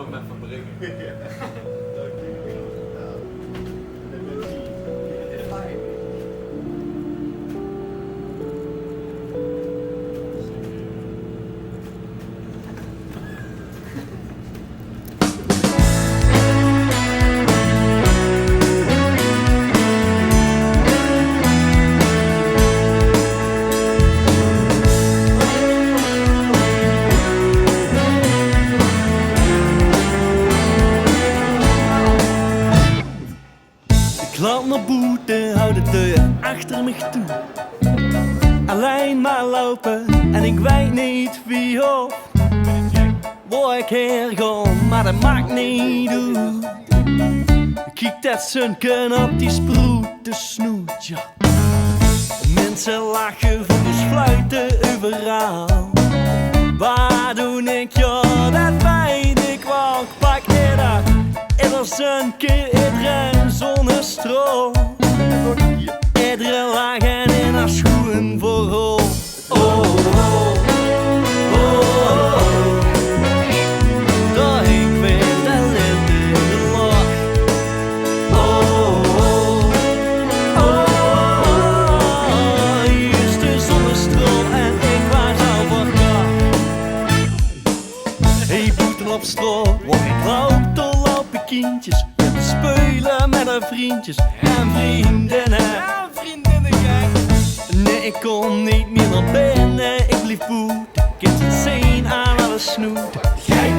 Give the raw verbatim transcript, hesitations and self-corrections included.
Om effe bringe. Ik loop nao boete, hou de deur achter mich toe. Allein maar loupe en ik weit neet wie of wo ik haer gaon, maar det maak neet oet. Kiek det zunke op die sproetesnoet, jao. Minse lache, voegels fluite euveral. Waat doon ik? Jao, det weit ik waal. Ik pak eder, eder zunke, edere zonnestraol. Edere lach en eder schoen veural. Oh, oh, oh, oh. Dao hink weer de Limburger lach. Oh, oh, oh, oh. Juust de zonnestraol en ik waas al verkoch. Hey, boete op straot, wo ik loup, dao loupe kindjes. Te speule met häör vriendjes en vriendinne. Jao, vriendinne, gek. Nae, ik kom neet mier nao binne, ik blief boete. Kins 't zeen aan alle snoete. Gek,